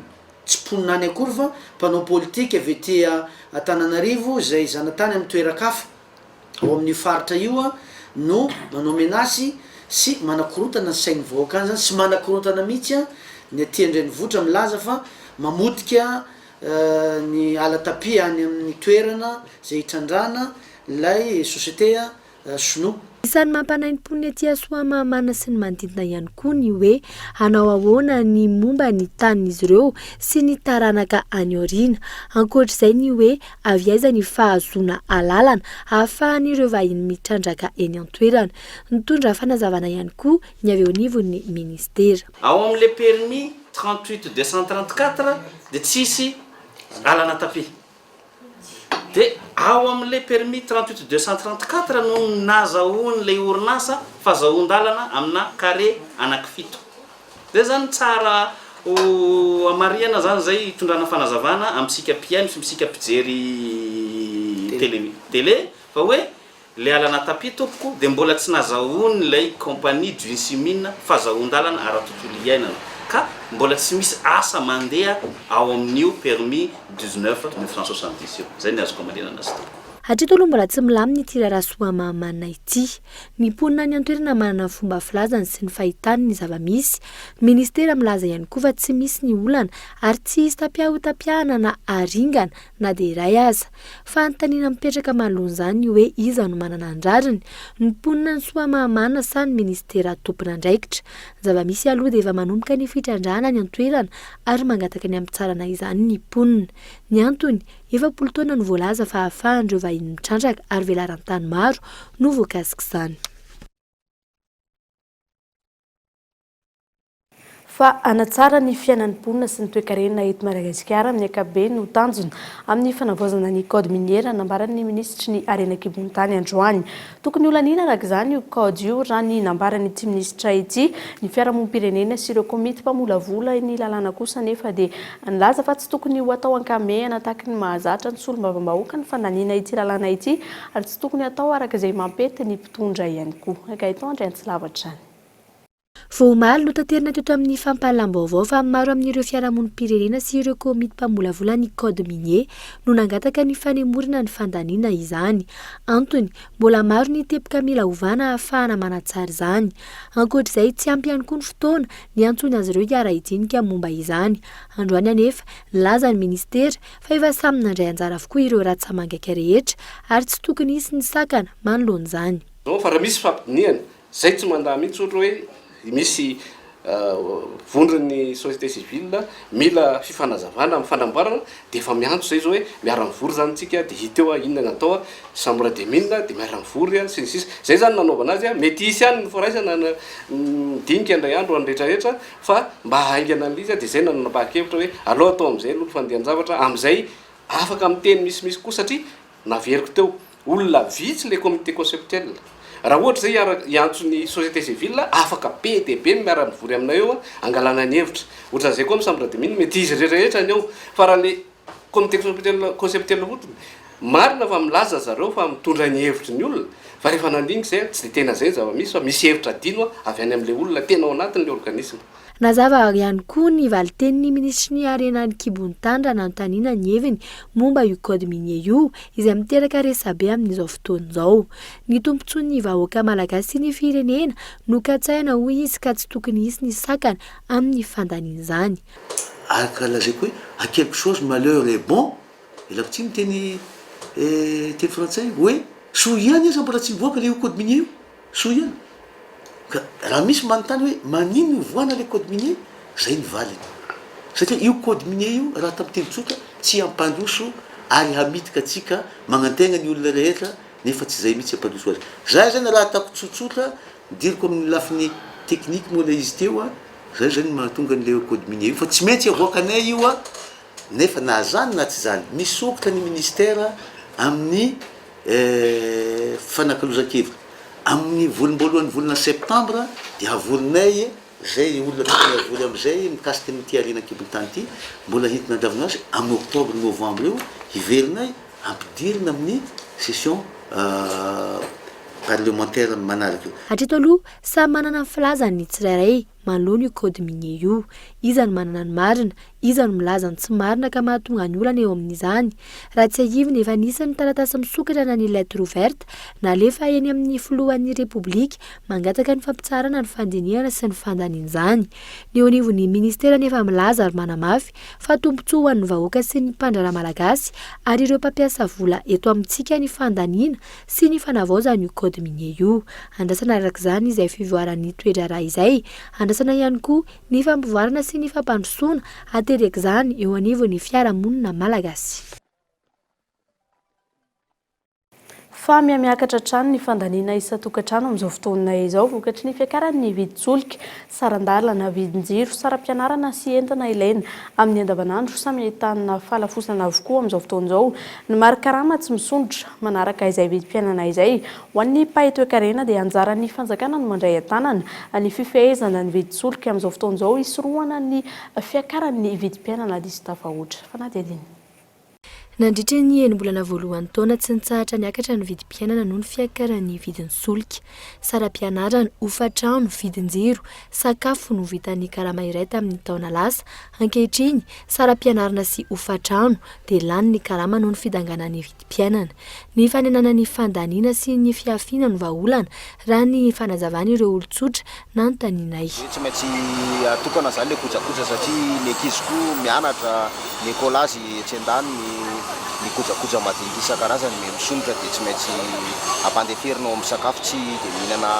tsy mponina any akory fa mpanao politika avy ety Antananarivo izay zanatany amin'ny toeran-kafa ao amin'io faritra io no manao menace sy manakorontana ny sain'ny vahoaka any zany sy manakorontana mihitsy ny aty an-drenivohitra milaza fa mamotika ny ala tapia any amin'ny toerana izay hitrandrahana ilay société sinoa. Isan'ny mampanahy ny mponina ety Soamahamanina sy ny manodidina ihany koa ny hoe hanao ahoana ny momba ny tanin'izy ireo sy ny taranaka any aoriana. Ankoatra izay ny hoe avy aiza ny fahazoana alalana ahafahan'ireo vahiny mitrandraka eny an-toerana. Nitondra fanazavana ihany koa ny avy eo anivon'ny minisitera. Ao amin'ilay permis 38 234 dia tsisy alana tapis. Dia ao amin'ilay permis 38 234 no nazahoan'ilay orinasa fazahoan-dalana amina carré anankifito. Zay zany tsara ho hamarihana zany zay hitondrana fanazavana amintsika mpihaino sy msika mpijery télé télé fa hoe le alana tapis tompoko dia mbola tsy nazahoan'ilay compagnie Junsimine fazahoan-dalana ara-tontolo iainana ka mbola tsy misy asa mandeha ao amin'io permis 19 970 io. Zay ny azoko hamarihana azy tompoko. Hatreto aloha mbola tsy milamina ity raharaha Soamahamanina ity. Ny mponina any an-toerana manana ny fomba filazany sy ny fahitany ny zava-misy. Ny minisitera milaza ihany koa fa tsy misy ny olana ary tsy hisy tapia hotapiahana na haringana na dia iray aza. Fanontaniana mipetraka manoloana izany ny hoe iza no manana ny rariny? Ny mponina any Soamahamanina sa ny minisitera tompon'andraikitra? Ny zava-misy aloha dia efa manomboka ny fitrandrahana any an-toerana ary mangataka ny hampitsarana izany ny mponina. Ny antony? 40 taona no voalaza fa ahafahan'ireo vahiny mitrandraka ary velaran-tany maro no voakasik'izany. Fa hanatsara ny fiainan'ny mponina sy ny toekarena eto Madagasikara amin'ny ankapobeny no tanjona amin'ny fanavaozana ny code minier raha nambaran'ny minisitry ny harena an-kibon'ny tany androany. Tokony holaniana araka izany io code io raha ny nambaran'ity minisitra ity. Ny fiarahamonim-pirenena sy ireo komity mpamolavola ny lalàna kosa anefa dia nilaza fa tsy tokony ho atao ankamehana tahaky ny mahazatra ny solombavambahoaka ny fandaniana ity lalàna ity ary tsy tokony hatao araka izay mampety ny mpitondra ihany koa. Gaëtan Andriantsilavo hatrany. Vao omaly, notaterina teto amin'ny fampahalalam-baovao fa maro amin'ireo fiarahamonim-pirenena sy ireo komity mpamolavola ny Code minier no nangataka ny fanemorana ny fandaniana izany. Antony, mbola maro ny teboka mila ovana ahafahana manatsara izany. Ankoatra izay, tsy ampy ihany koa ny fotoana niantsoana azy ireo hiara-hidinika momba izany. Androany anefa, nilaza ny minisitera fa efa samy nandray anjara avokoa ireo ratsa-mangaika rehetra ary tsy tokony hisy ny sakana manoloana izany. Fa raha misy fampidinihana, Zay tsy mandà mihitsy ohatra hoe misy vondron'ny société civile mila fifanazavana amin'ny fanamboarana dia efa miantso zay zao hoe miara-mivory zany tsika dia hita eo inona ny atao, chambre des mines dia miara-mivory sy ny sisa. Zay zany nanaovana azy, mety hisy ihany ny firaisana na midinika indray andro any rehetra rehetra fa mba hahaingana an'ilay izy dia zay nanapahan-kevitra hoe aleo atao amin'izay aloha ny fandehan-javatra amin'izay afaka miteny misimisy kokoa satria Naveriko teo, olona vitsy le comité conceptuel. Raha ohatra zay hiara hiantso ny société civile, afaka be dia be ny miara mivory aminay eo angalana ny hevitra. Ohatran'izay koa amin'ny chambre des mines, mety izy rehetra rehetra ny eo. Fa raha le comité conceptuel conceptuel fotsiny, marina fa milaza zareo fa mitondra ny hevitry ny olona, fa rehefa nandinika izay tsy dia tena izay ny zava-misy fa misy hevitra adino avy any amin'ilay olona tena ao anatin'ilay organisme. Nazava ihany koa ny valin-tenin'ny minisitry ny Harena an-kibon'ny tany raha nanontaniana ny heviny momba io code minier io, izay miteraka resabe amin'izao fotoana izao. Ny tombontsoan'ny vahoaka malagasy sy ny firenena no katsahina hoy izy ka tsy tokony hisy ny sakana amin'ny fandaniana izany. Araka lazaiko hoe à quelque chose malheur est bon, ialako tsiny miteny teny frantsay, hoe soa ihany aza mbola tsy mivoaka le io code minier io. Soa ihany. Ka raha misy manontany hoe maninona io voana le code minier, zay ny valiny. Satria io code minier io raha tamin'ny teny tsotra tsy hampandroso ary hamitika antsika magnantegna ny olona rehetra nefa tsy zay mihitsy hampandroso azy. Zay zany raha ataoko tsotsotra, diriko amin'ny lafiny technique moa le izy teo a, zay zany mahatonga an'le code minier io fa tsy maintsy avoakanay io a, nefa na zany na tsy zany misokatra ny ministère amin'ny Fifanakalozan-kevitra. Amin'ny volom-boalohan'ny volana septambra dia havorinay izay olona tokony havory amin'izay mikasika an'ity harena an-kibon'ny tany ity. Mbola entina handravona azy amin'ny octobre, novembre eo hiverinay hampidirina amin'ny session parlementaire manaraka eo. Hatreto aloha, samy manana ny filazany ny tsirairay manoloana io code minier io. Iza no manana ny marina? Iza no milaza ny tsy marina ka mahatonga ny olana eo amin'izany? Raha tsiahivina, efa nisy ny taratasy misokatra na ny lettre ouverte nalefa eny amin'ny filohan'ny Repoblika mangataka ny fampitsaharana ny fandinihana sy ny fandaniana izany. Ny eo anivon'ny minisitera anefa milaza ary manamafy fa tombontsoa ho an'ny vahoaka sy ny mpandraharaha malagasy ary ireo mpampiasa vola eto amintsika ny fandaniana sy ny fanavaozana io code minier io. Andrasana araka izany izay fivoaran'ny toe-draharaha izay. Andrasana ihany koa ny fampivoarana sy ny fampandrosoana aterak'izany eo anivon'ny fiarahamonina malagasy. Fa mihamiakatra hatrany ny fandaniana isan-tokantrano amin'izao fotoana izao vokatry ny fiakaran'ny vidin-tsolika, saran-dalana, vidin-jiro, saram-pianarana sy entana ilaina amin'ny andavanandro. Samy ahitana fahalafosana avokoa amin'izao fotoana izao ny mari-karama tsy misondrotra manaraka izay vidim-piainana izay. Ho an'ny mpahay toekarena dia anjaran'ny fanjakana no mandray an-tanana ny fifehezana ny vidin-tsolika amin'izao fotoana izao hisorohana ny fiakaran'ny vidim-piainana diso tafahoatra. Fanadihadiana. Nandritra ny enim-bolana voalohan'ny taona, tsy nitsahatra niakatra ny vidim-piainana noho ny fiakaran'ny vidin'ny solika. Saram-pianarana, hofan-trano, vidin-jiro, sakafo no vitan'ny karama iray tamin'ny taona lasa. Ankehitriny, saram-pianarana sy hofan-trano dia lany ny karama noho ny fidanganan'ny vidim-piainana. Ny fanenana ny fandaniana sy ny fihafiana no vahaolana, raha ny fanazavan'ireo olon-tsotra nanontanianay. Tsy maintsy atokana zany le kojakoja satria ny ankizy koa mianatra, ny écolage etsy andaniny, ny kojakoja madinika isan-karazany miha misondrotra dia tsy maintsy ampandeferina ao amin'ny sakafo, tsy dia mihinana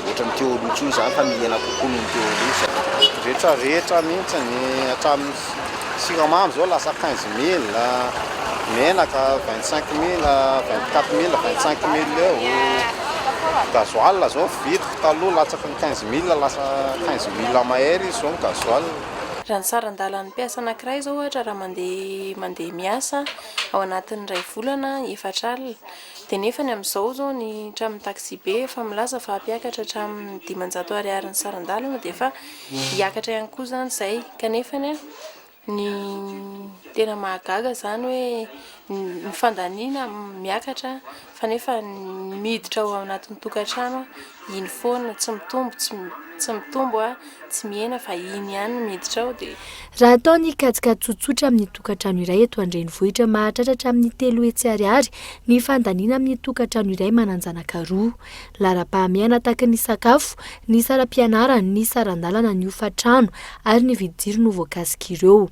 ohatran'ny teo aloha intsony izany fa mihena kokoa noho ny teo aloha. Rehetra rehetra mihitsy, hatramin'ny siramamy zao lasa 15 mille, menaka 25 mille, 24 mille, 25 mille eo. Gasoil zao vidiko taloha latsaky ny 15 000 lasa 15 000 mahery izy zao ny gasoil. Raha ny saran-dalan'ny mpiasa anankiray izao ohatra raha mandeha mandeha miasa ao anatin'ny iray volana 40 dia nefany amin'izao izao ny hatramin'ny taxi-be efa milaza fa hampiakatra hatramin'ny 500 ariary ny saran-dalana dia efa hiakatra ihany koa izany izay kanefany Ny tena mahagaga izany hoe ny fandaniana miakatra fa nefa ny miditra ao anatin'ny tokantrano iny foana, tsy mitombo, tsy mitombo, tsy mihena fa iny ihany no miditra ao dia. Raha atao ny kajikajy tsotsotra amin'ny tokantrano iray eto an-drenivohitra, mahatratra hatramin'ny 300 ariary ny fandaniana amin'ny tokantrano iray manan-janaka roa. Laharam-pahamehana takin'ny sakafo, ny saram-pianarana, ny saran-dalana, ny hofan-trano ary ny vidin-jiro no voakasik'ireo.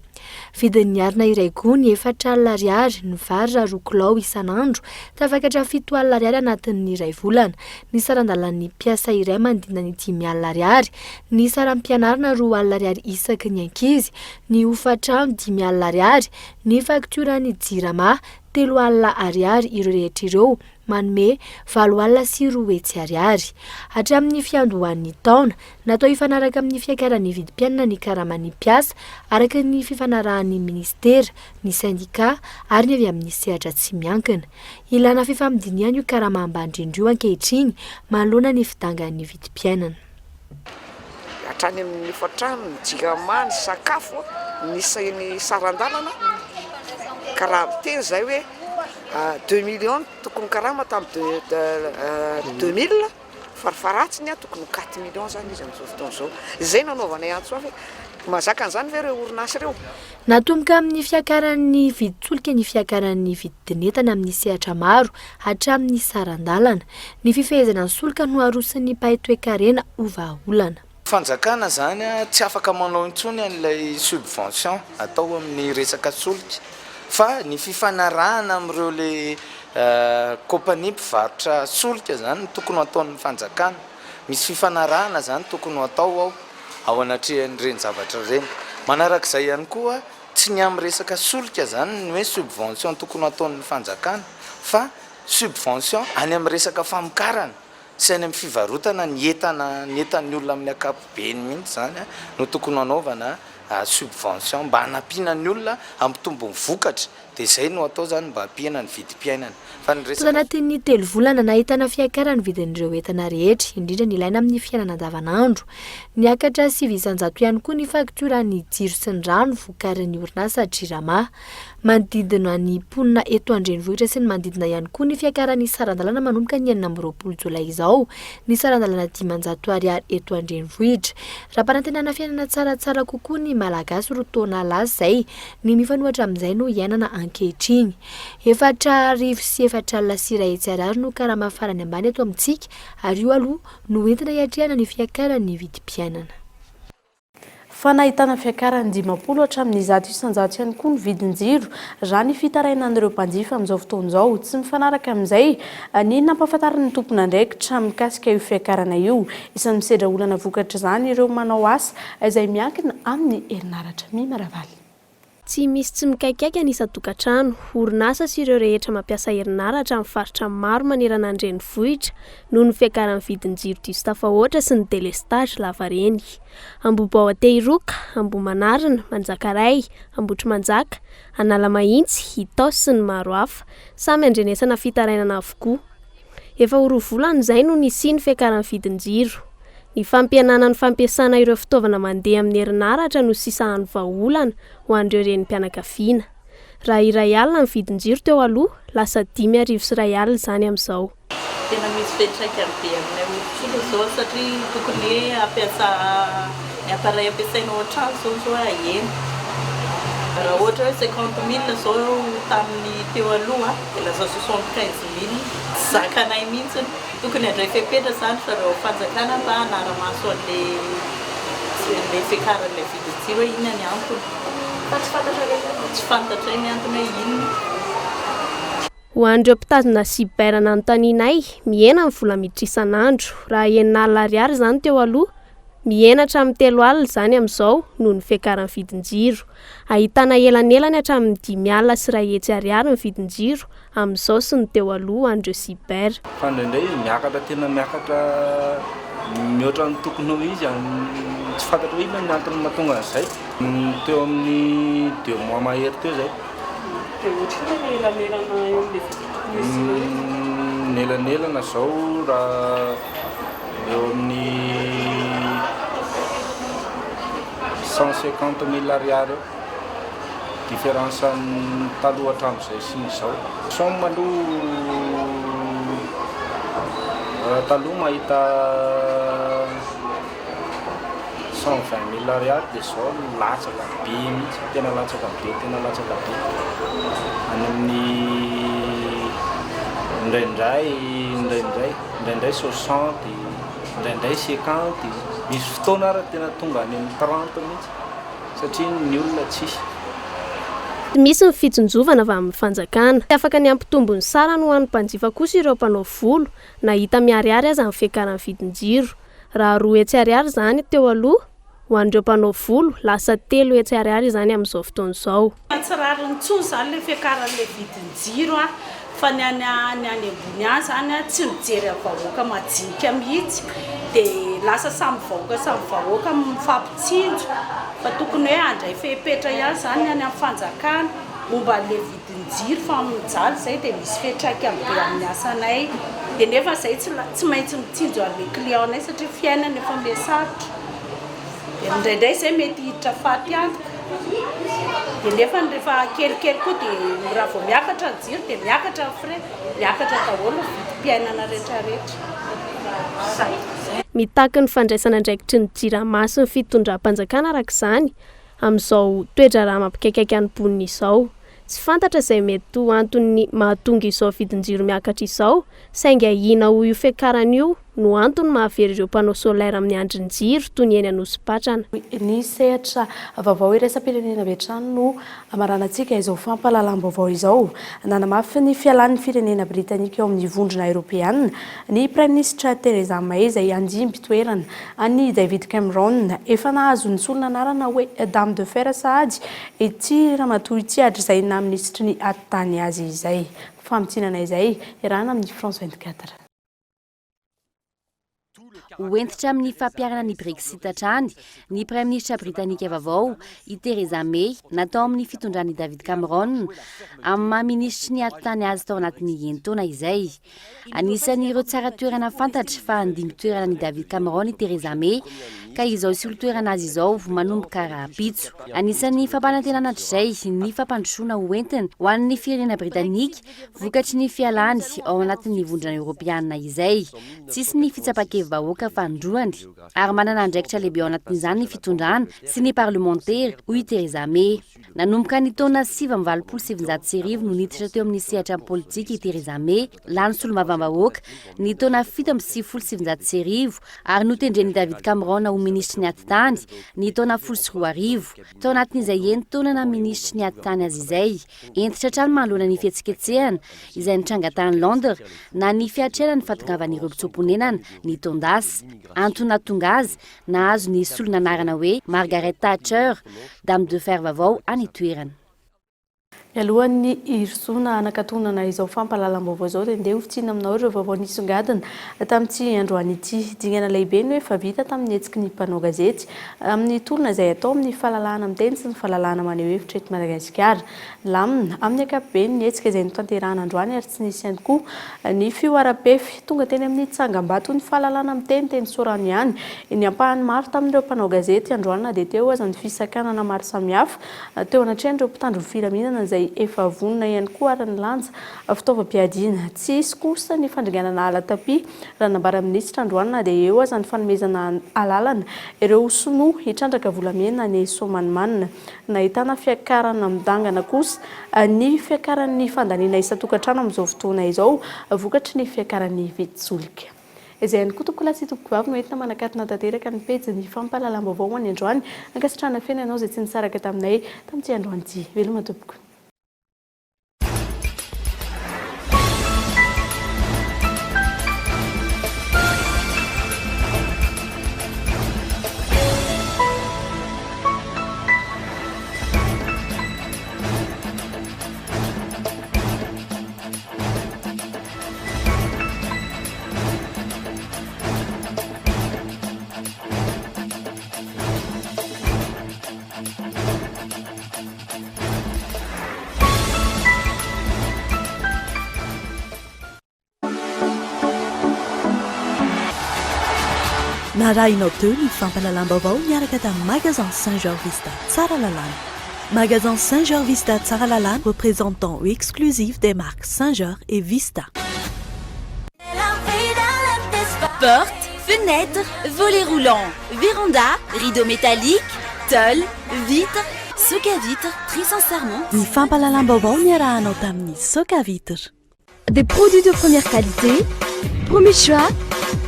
Vidin'ny arina iray gony, 40 ariary, ny vary raha roa kilao isan'andro, tafakatra 70 ariary anatin'ny iray volana, ny saran-dalan'ny mpiasa iray manodidina ny 50 ariary, ny saram-pianarana 20 ariary isaky ny ankizy, ny hofan-trano 50 ariary, ny faktioran'ny Jirama 30 ariary, ireo rehetra ireo manome 208 ariary. Hatramin'ny fiandohan'ny taona, natao hifanaraka amin'ny fiakaran'ny vidim-piainana ny karaman'ny mpiasa, araka ny fifanarahan'ny minisitera, ny sendikà ary ny avy amin'ny sehatra tsy miankina. Ilana fifampidinihana io karama ambany indrindra io ankehitriny manoloana ny fidangan'ny vidim-piainana. Hatrany amin'ny hofantrano, ny jirama, ny sakafo, ny ny saran-dalana, ka raha miteny izahay hoe 2 millions no tokony karama tamin'ny 2000, farafaharatsiny tokony ho 4 millions izany izy amin'izao fotoana izao. Izay no anaovanay antso avo hoe mahazaka an'izany ve ireo orinasa ireo? Natomboka amin'ny fiakaran'ny vidin-tsolika ny fiakaran'ny vidin'entana amin'ny sehatra maro, hatramin'ny saran-dalana. Ny fifehezana ny solika no aroson'ny mpahay toekarena ho vahaolana. Fanjakana izany tsy afaka manao intsony an'ilay subvention atao amin'ny resaka solika fa ny fifanarahana amin'ireo le compagnie mpivarotra solika izany no tokony ho ataon'ny fanjakana. Misy fifanarahana izany tokony ho atao ao ao anatrehan'ireny zavatra ireny. Manarak'izay ihany koa, tsy ny amin'ny resaka solika izany ny hoe subvention tokony ho ataon'ny fanjakana fa subvention any amin'ny resaka famokarana sy any amin'ny fivarotana ny entana ny entan'ny olona amin'ny ankapobeny mihitsy izany no tokony hanaovana subvention mba hanampiana ny olona hampitombo ny vokatra dia izay no atao izany mba hampihena ny vidim-piainana fa ny Tao resaka anatin'ny telo volana, nahitana fiakaran'ny vidin'ireo entana rehetra, indrindra ny ilaina amin'ny fiainana andavanandro. Niakatra 9% ihany koa ny faktioran'ny jiro sy ny rano vokarin'ny orinasa Jirama. Manodidina ny mponina eto an-drenivohitra sy ny manodidina ihany koa ny fiakaran'ny saran-dalana manomboka ny 26 jolay izao, ny saran-dalana 500 ariary eto an-drenivohitra. Raha-panantenana fiainana tsaratsara kokoa ny Malagasy roa taona lasa izay, ny mifanohitra amin'izay no iainana ankehitriny. 1440 ariary no karama farany ambany eto amintsika ary io aloha no entina hiatrehana ny fiakaran'ny vidim-piainana. Fa nahitana fiakarany 50 hatramin'ny 100% ihany koa ny vidin-jiro, raha ny fitarainan'ireo mpanjifa amin'izao fotoana izao. Tsy mifanaraka amin'izay ny nampahafantarin'ny tompon'andraikitra mikasika io fiakarana io. Isan'ny misedra olana vokatr'izany ireo manao asa izay miankina amin'ny herinaratra. Mima Ravaly. Tsy misy tsy mikaikaika ny isan-tokantrano, orinasa sy ireo rehetra mampiasa herinaratra amin'ny faritra maro manerana ny renivohitra noho ny fiakaran'ny vidin-jiro diso tafahoatra sy ny délestage lavareny. Ambohibao Antehiroka, Ambohimanarina, Manjakaray, Ambohitrimanjaka, Analamahitsy, Itaosy sy ny maro hafa. Samy andrenesana fitarainana avokoa. Efa ho roa volana izay no nisian'ny fiakaran'ny vidin-jiro. Ny fampihenana ny fampiasana ireo fitaovana mandeha amin'ny herinaratra no sisa hany vahaolana ho an'ireo renim-pianakaviana. Raha 1000 ny vidin-jiro teo aloha, lasa 1051 izany amin'izao. Tena misy fiantraikany be aminay olon-tsotra izao satria tokony hoe hampiasa ny appareil ampiasaina ao an-trano izao izao ahena. Raha ohatra hoe 50 mille izao tamin'ny teo aloha dia lasa 75 mille. Tsy zakanay mihitsy. Tokony handray fepetra izany ry zareo ao fanjakana mba hanara-maso an'ilay fiakaran'ilay vidin-jiro hoe inona ny antony. Fa tsy fantatrareo izany? Tsy fantatray ny antony hoe inona. Ho an'ireo mpitazona cyber nanontanianay, mihena ny vola miditra isan'andro. Raha 60 ariary izany teo aloha, Mihena hatramin'ny 30 izany amin'izao noho ny fiakaran'ny vidin-jiro. Ahitana elanelany hatramin'ny 105 ariary ny vidin-jiro amin'izao sy ny teo aloha ho an'ireo cyber. Fa indraindray izy miakatra tena miakatra mihoatra ny tokony ho izy, tsy fantatro hoe inona ny antony mahatonga an'izay. Teo amin'ny deux mois mahery teo izay. Dia ohatrinona ny elanelana eo amin'ilay vidiny tokony ho izy sy ilay izy? Ny elanelana izao raha. Eo amin'ny 150 000 ariary eo différence ny taloha hatramin'izay sy ny izao. Somme aloha taloha mahita 120 000 ariary dia izao latsaka be mihitsy, tena latsaka be, tena latsaka be. Any amin'ny indraindray indraindray. indraindray soixante, indraindray cinquante, misy fotoana ara tena tonga any amin'ny trente mihitsy satria ny olona tsisy. Tsy misy ny fitsinjovana avy amin'ny fanjakana. Tsy afaka ny hampitombo ny sarany ho an'ny mpanjifa kosa ireo mpanao volo, na hita miharihary aza ny fiakaran'ny vidin-jiro. Raha 200 ariary izany teo aloha, Ho an'ireo mpanao volo, lasa 300 ariary izany amin'izao fotoana izao. Tsy rariny intsony izany ilay fiakaran'ilay vidin-jiro an, fa ny any ny any ambony any izany an tsy mijery ny vahoaka majinika mihitsy, dia lasa samy vahoaka samy vahoaka mifampitsinjo, fa tokony hoe handray fepetra ihany izany ny any amin'ny fanjakana momba an'ilay vidin-jiro fa mijaly izay dia misy fiantraikany be amin'ny asanay, dia nefa izay tsy tsy maintsy mitsinjo an'ilay client-nay satria fiainana efa miha sarotra. Dia indraindray izay mety hiditra faty antoka. Dia nefa rehefa kelikely koa dia raha vao miakatra ny jiro dia miakatra ny frais, miakatra daholo ny vidim-piainana rehetrarehetra. Zay. Mitaky ny fandraisana andraikitry ny Jirama sy ny fitondram-panjakana araka izany amin'izao toe-draharaha mampikaikaika ny mponina izao. Tsy fantatra izay mety ho anton'ny mahatonga izao vidin-jiro miakatra izao, saingy ahiana ho io fiakarana io no antony mahavery ireo panneaux solaires amin'ny andrin-jiro toy ny eny Anosipatrana. Ny sehatra vaovao iraisam-pirenena avy hatrany no hamaranantsika izao fampahalalam-baovao izao. Nanamafy ny fialan'ny firenena Britanika eo amin'ny Vondrona Eoropeana ny Praiminisitra Theresa May izay handimby toerana an'i David Cameron. Efa nahazo ny solon'anarana hoe Dame de fer sahady Ity ramatoa ity hatrizay naha minisitry ny atitany azy izay. Famintinana izay iarahana amin'ny France 24. Ho hentitra amin'ny fampiharana ny Brexit hatrany ny praiminisitra britanika vaovao, i Theresa May, natao amin'ny fitondran'i David Cameron amin'ny maha minisitry ny atitany azy tao anatin'ny enin-taona izay. Anisan'ireo tsara toerana fantatra fa handimby toerana an'i David Cameron i Theresa May, ka izao hisolo toerana azy izao manomboka rahampitso. Anisan'ny fampanantenana hatrizay ny fampandrosoana ho entiny ho an'ny firenena britanika vokatry ny fialany ao anatin'ny Vondrona Eoropeana izay. Tsy hisy ny fitsapan-kevi-bahoaka fanindroany ary manana andraikitra lehibe ao anatin'izany ny fitondrana sy ny parlemantera, hoy i Theresa May. Nanomboka ny taona 1989 no niditra teo amin'ny sehatra politika i Theresa May, lany solombavambahoaka ny taona 1997 ary notendren'i David Cameron ho minisitry ny atitany ny taona 2010. Tao anatin'izay enin-taona naha minisitry ny atitany azy izay, hentitra hatrany manoloana ny fihetsiketsehana izay nitranga tany Londres na ny fiatrehana ny fahatongavan'ireo mpitsoa-ponenana ny taon-dasa. Antony nahatonga azy Nahazo ny solon'anarana hoe Margaret Thatcher, Dame de fer vaovao any toerana. Mialohan'ny hirosoana hanakatonana izao fampahalalam-baovao izao dia ndeha hofintinina aminao ireo vaovao nisongadina tamin'ity androany ity. Dingana lehibe no efa vita tamin'ny hetsiky ny mpanao gazety amin'ny tolona izay atao amin'ny fahalalahana miteny sy ny fahalalahana maneho hevitra eto Madagasikara. Nilamina amin'ny ankapobeny ny hetsika izay notanterahana androany ary tsy nisy ihany koa ny fihoaram-pefy. Tonga teny amin'ny tsangambaton'ny fahalalana miteny teny Soarano ihany ny ampahany maro tamin'ireo mpanao gazety androany na dia teo aza ny fisakanana maro samihafa teo anatrehan'ireo mpitandro ny filaminana izay efa vonona ihany koa ary nilanja fitaovam-piadiana. Tsy hisy kosa ny fandringanana ala tapia raha nambaran'ny minisitra androany na dia eo aza ny fanomezana alalana ireo sinoa hitrandraka volamena any Soamanimanina. Nahitana fiakarana midangana kosa ny fiakaran'ny fandaniana isan-tokantrano amin'izao fotoana izao vokatry ny fiakaran'ny vidin-tsolika. Izay ihany koa tompokolahy sy tompokovavy no entina manakatona tanteraka ny pejin'ny fampahalalam-baovao ho an'ny androany. Ankasitrahana feno ianao izay tsy nisaraka taminay tamin'ity androany ity. Veloma tompoko. Narahinao teo ny fampahalalam-baovao niaraka tamin'ny Magasin Saint Georges Vista Tsaralalàna. Magasin Saint Georges Vista Tsaralalàna, représentant exclusif des marques Saint Georges et Vista. Porte, fenêtre, volet roulant, véranda, rideau métallique, tôle, vitre, Soka Vitre, très sincèrement. Ny fampahalalam-baovao niarahanao tamin'ny Soka Vitre. Des produits de première qualité, premier choix,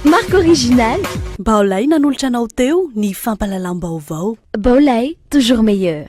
marque originale. Baolay nanolotra anao teo ny fampahalalam-baovao. Baolay, toujours meilleur.